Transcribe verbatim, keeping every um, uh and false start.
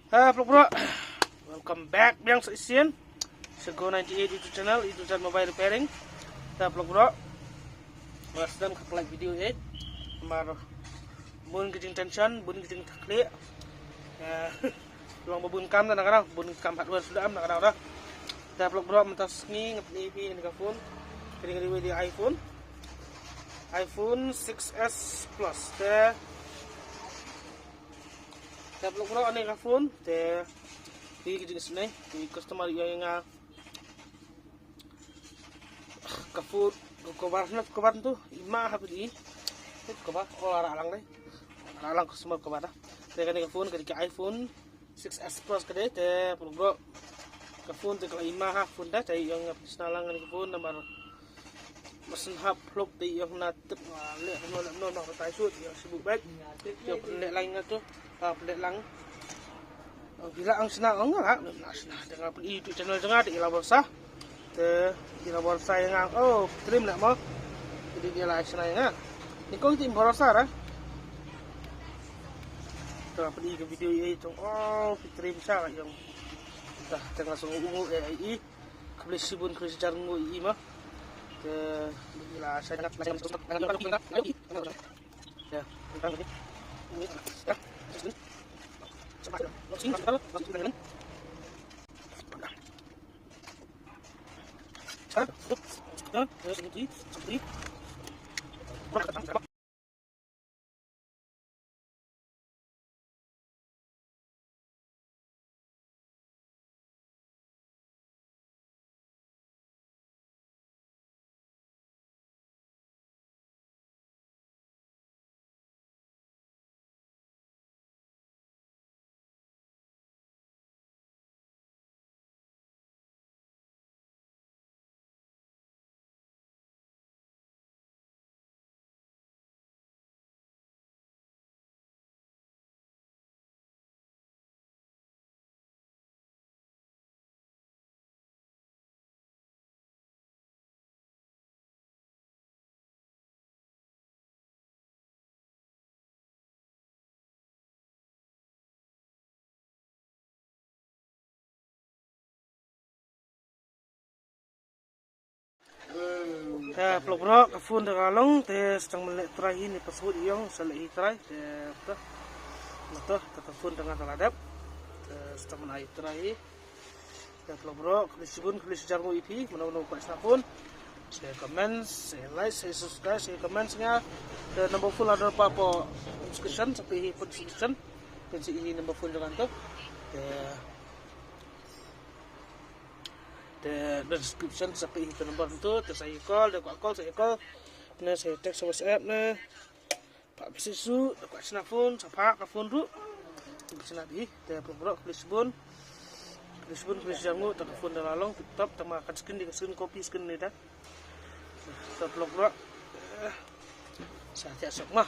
Ha, vlog bro. Welcome back biang sa shisien sha Go ninety-eight YouTube channel, A to Z Mobile Repairing. Ha, vlog bro. Nga sdang ka like video eh. Mar bun ki jingtension, bun ki jingtaklieh. Ha, long ba bun kam da na ka daw, bun kam hardware suda am na ka daw da. Ha, vlog bro, mynta sngi nga pyni ïa phi ïa ka phone. Ka dei ka dei iPhone. iPhone six S Plus. Te Te vlog bro, ane ka phone te, ki ki jingis ne ki customer ïa nga ka phone, ka cover na cover tu i ma ha phi. Ka cover ko ra lang dei, ra lang customer cover da. Te kane ka phone ka dei ka iPhone six S Plus ka dei. Te vlog bro, ka phone te ka la i ma ha phone da, te ïa nga pynshna lang kane ka phone namar Masan hap hlop te ïa na tip nga leh no leh no no tai sut ïa sibu bek. Ïa pynleh lang nga tu. Ha pynleh lang. Ong phi la ang sna ong nga la na sna te nga pyn i tu channel jong nga te ila borsa. Te ila borsa ïa nga oh trim leh mo. Jadi ila sna ïa nga. Ni kong ti borsa ra. Te nga pyn i ka video ïa tong oh phi trim sa ïa. Te nga song u eh i. Khublei shibun, khublei shihajar nguh ïa i ma. Te la sa Te vlog bro, ka phone te ka long te stang men leh try hi ne password ïong sa leh hi try te. Te ka phone te nga te la dep. Te stang men ai try hi. Te vlog bro, khublei shibun, khublei shihajar nguh ïa phi mano mano kwah sna phone. Share, comments, share, like, share, subscribe, share, comments nga. Te number phone la don pa po description, sa phi hi po description. Pynsi hi number phone jong nga tu. Te te description sa phi hi number tu, te sa ïa call, te kwah call sa ïa call. Ne sa ïa text sa WhatsApp ne. Pha phi su, te kwah sna phone, sa pha ka phone tu. Phi sna phi, te vlog bro, khublei shibun. Khublei shibun, khublei shihajar nguh, te ka phone te la long tip top, te ma ka screen dei ka screen copy screen ne te. Te vlog bro. Sa te sok ma.